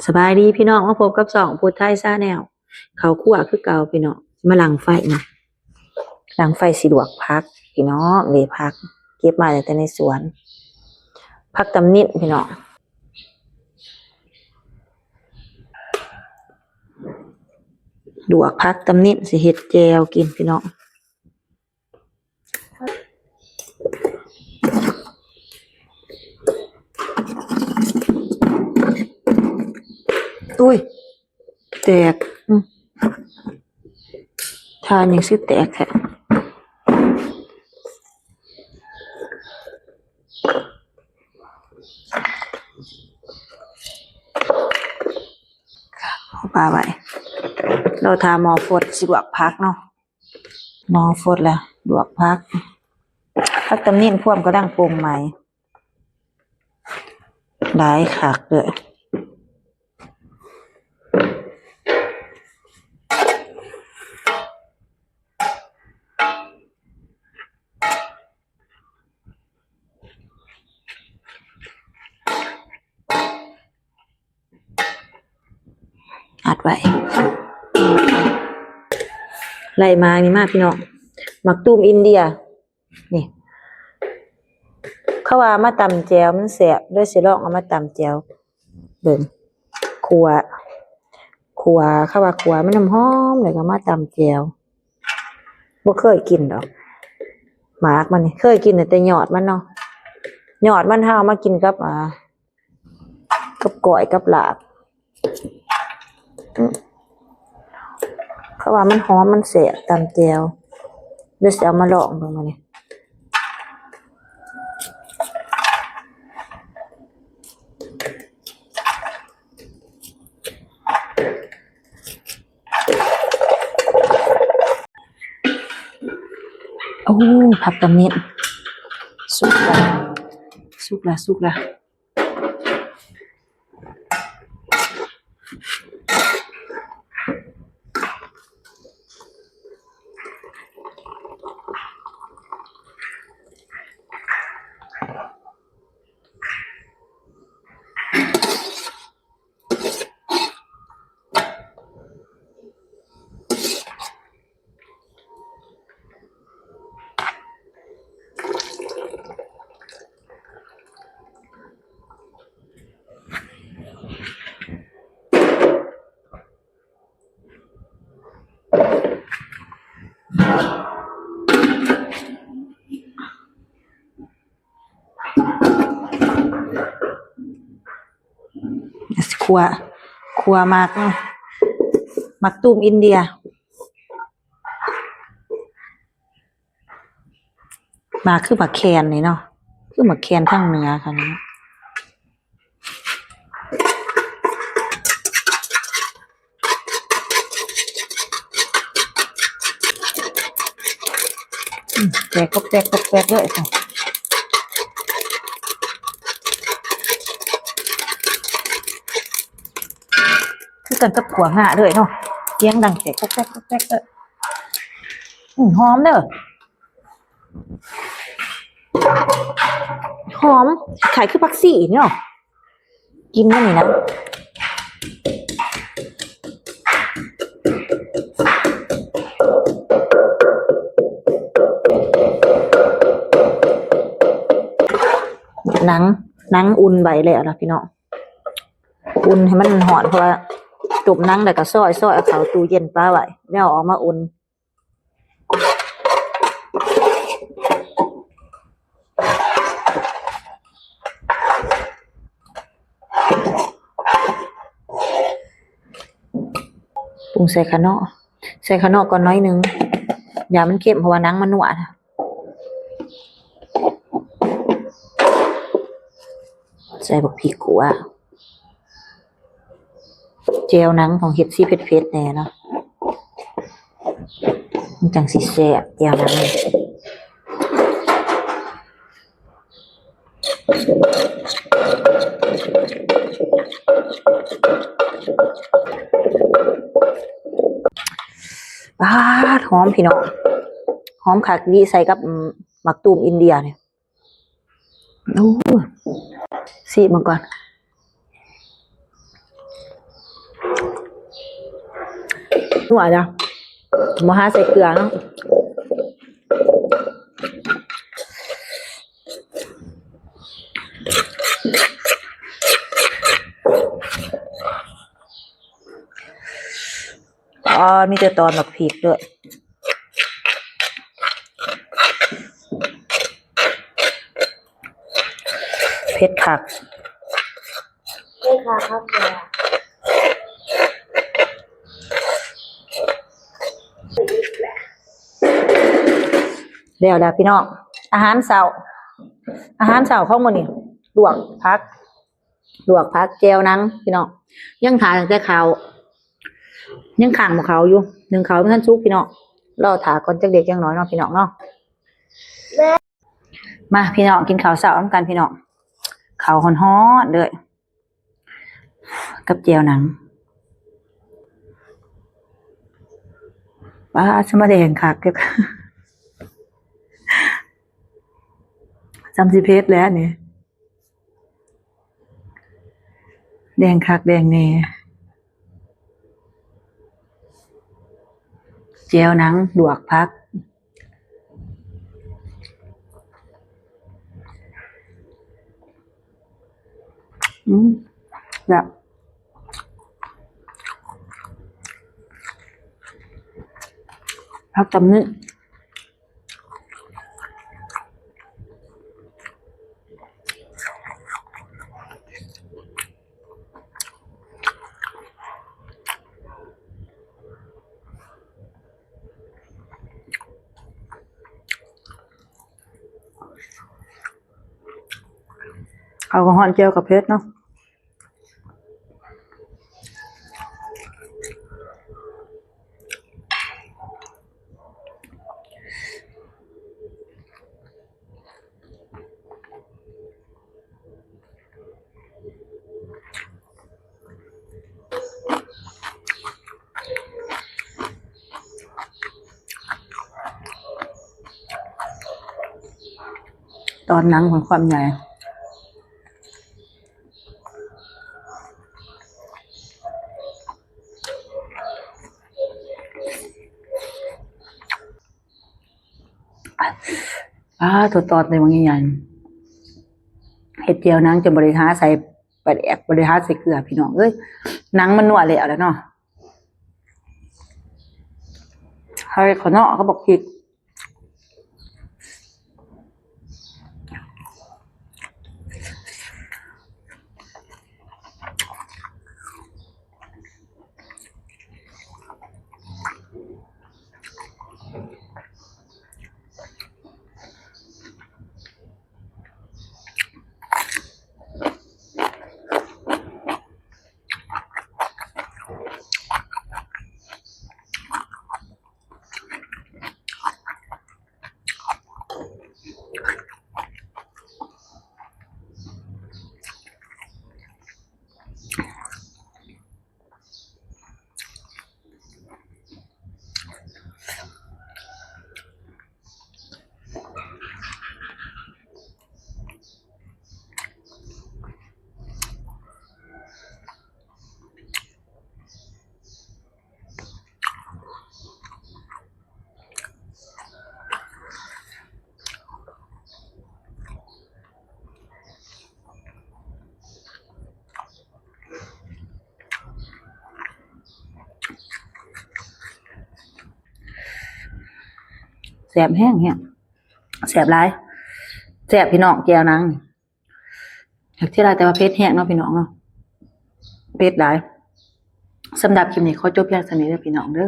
ສະບາຍດີພີ່ນ້ອງ ມາພົບກັບຊ່ອງພຸດໄທ Channel ເຂົ້າຄົວຄືເກົ່າພີ່ນ້ອງ. ຊິມາຫຼັງໄຟນະ ຫຼັງໄຟຊິລວກຜັກພີ່ນ້ອງ. ເດ້ ຜັກເກັບມາຕັ້ງແຕ່ໃນສວນ ຜັກຕຳນິນພີ່ນ້ອງ. ລວກຜັກຕຳນິນ ຊິເຮັດແຈ່ວກິນພີ່ນ້ອງ. ອຸ້ຍ ແຕກ ອືມ ທ່າຫຍັງຊິແຕກແທ້. ເອົາປາໄວ້ ລໍຖ້າໝໍ້ຟົດ ຊິລວກຜັກເນາະ. ໝໍ້ຟົດແລ້ວ ລວກຜັກ ຜັກຕຳນິນພວມກຳລັງປົ່ງໃໝ່ ຫຼາຍຄັກເດີ້. ອັດໄວ້ ໄລ່ໝາກນີ້ມາພີ່ນ້ອງ ໝາກຕູມອິນເດຍນີ້ ເຂົາວ່າມາຕຳແຈ່ວມັນແຊບ ເລີຍຊິລອງເອົາມາຕຳແຈ່ວເບິ່ງ. ຂົ້ວ ຂົ້ວ ເຂົາວ່າຂົ້ວມັນຫອມໆ ແລ້ວກໍມາຕຳແຈ່ວ. ບໍ່ເຄີຍກິນດອກ ໝາກມັນນີ້ ເຄີຍກິນແຕ່ຍອດມັນເນາະ ຍອດມັນເຮົາເອົາມາກິນກັບ ອ່າ ກັບກ້ອຍກັບລາບ. ອືມ ເຂົາວ່າມັນຫອມມັນແຊບຕຳແຈ່ວ ດຽວຊິເອົາມາລອງເບິ່ງມື້ນີ້. ໂອ້ ຜັກຕຳນິນສຸກລະ ສຸກລະ ສຸກລະ. ຂົ້ວ ຂົ້ວໝາກ ໝາກຕູມອິນເດຍ ໝາກຄືໝາກແຄນນີ້ເນາະ ຄືໝາກແຄນທາງເໜືອເຂົານີ້. ອືມ ແຕກກອກແຕກກອກແຕກເລີຍ ຄືກັນກັບຂົ້ວງາເລີຍເນາະ ສຽງດັງແຕກກອກແຕກກອກແຕກເລີຍ. ອືມ ຫອມເດີ້ ຫອມ ຄ້າຍຄືຜັກຊີເນາະ. ກິນມັນນີ້ນະ ໜັງ ໜັງອຸ່ນໄວ້ແລ້ວລະພີ່ນ້ອງ ອຸ່ນໃຫ້ມັນຮ້ອນ ເພາະວ່າຕົ້ມໜັງແລ້ວກໍຊອຍ ຊອຍເອົາເຂົ້າຕູ້ເຢັນປະໄວ້ ແລ້ວເອົາອອກມາອຸ່ນ. ປຸງໃສ່ຂະເນາະ ໃສ່ຂະເນາະກ່ອນໜ້ອຍໜຶ່ງ ຢ້ານມັນເຄັມ ເພາະວ່າໜັງມັນນົວນະ. ໃສ່ບັກພິກຂົ້ວ ແຈ່ວໜັງຕ້ອງເຮັດສີເຜັດໆແດ່ເນາະ ມັນຈັ່ງຊິແຊບ ແຈ່ວໜັງ. ປາດ ຫອມພີ່ນ້ອງ ຫອມຄັກອີ່ຫຼີ ໃສ່ກັບ ອືມ ໝາກຕູມອິນເດຍນີ້. ໂອ້ ຊີມເບິ່ງກ່ອນ. ວເນາະ ບໍ່ຫາໃສ່ເກືອເນາະ. ອໍ ມີແຕ່ຕອນບັກພິກດ້ວຍ. ເຜັດຄັກ ເຜັດຄັກຄັບ ແລ້ວແລ້ວພີ່ນ້ອງ ອາຫານເຊົ້າ ອາຫານເຊົ້າຂອງມື້ນີ້ ລວກຜັກ ລວກຜັກ ແຈ່ວໜັງພີ່ນ້ອງ. ຍັງຖ້າຕັ້ງແຕ່ເຊົ້າ ຍັງຄ້າງໝໍ້ເຂົ້າຢູ່ ໜຶ້ງເຂົ້າບໍ່ທັນສຸກພີ່ນ້ອງ. ລໍຖ້າກ່ອນຈັກເລັກຈັກນ້ອຍເນາະພີ່ນ້ອງເນາະ. ມາພີ່ນ້ອງ ກິນເຂົ້າເຊົ້ານຳກັນພີ່ນ້ອງ. ເຂົ້າຮ້ອນໆເດີ ກັບແຈ່ວໜັງ. ປາດ ສະມາແດງຄັກ ສ່ຳຊິເຜັດແລ້ວນີ້. ແດງຄັກແດງແນ່ ແຈ່ວໜັງ ລວກຜັກ. ອືມ ແຊບ ຜັກຕຳໜຶ້ງ. ເຂົ້າກໍຮ້ອນ ແຈ່ວກໍເຜັດເນາະ. ຕອນໜັງຂອງຄວາມໃຫຍ່. ປາດ ໂທ້ ຕອນໃຫຍ່ບັກໃຫຍ່ໆ ເຮັດແຈ່ວໜັງຈົນບໍ່ໄດ້ຫາໃສ່ປາແດກ ບໍ່ໄດ້ຫາໃສ່ເກືອພີ່ນ້ອງເອີຍ. ໜັງມັນນົວແລ້ວແຫຼະເນາະ ໃສ່ຂະເນາະກັບບັກພິກ. ແຊບແຮງໆ ແຊບຫຼາຍ ແຊບພີ່ນ້ອງ ແຈ່ວໜັງ. ຢາກເສຍດາຍແຕ່ວ່າເຜັດແຮງເນາະພີ່ນ້ອງເນາະ ເຜັດຫຼາຍ. ສຳລັບຄລິບນີ້ຂໍຈົບພຽງສ່ຳນີ້ເດີພີ່ນ້ອງເດີ.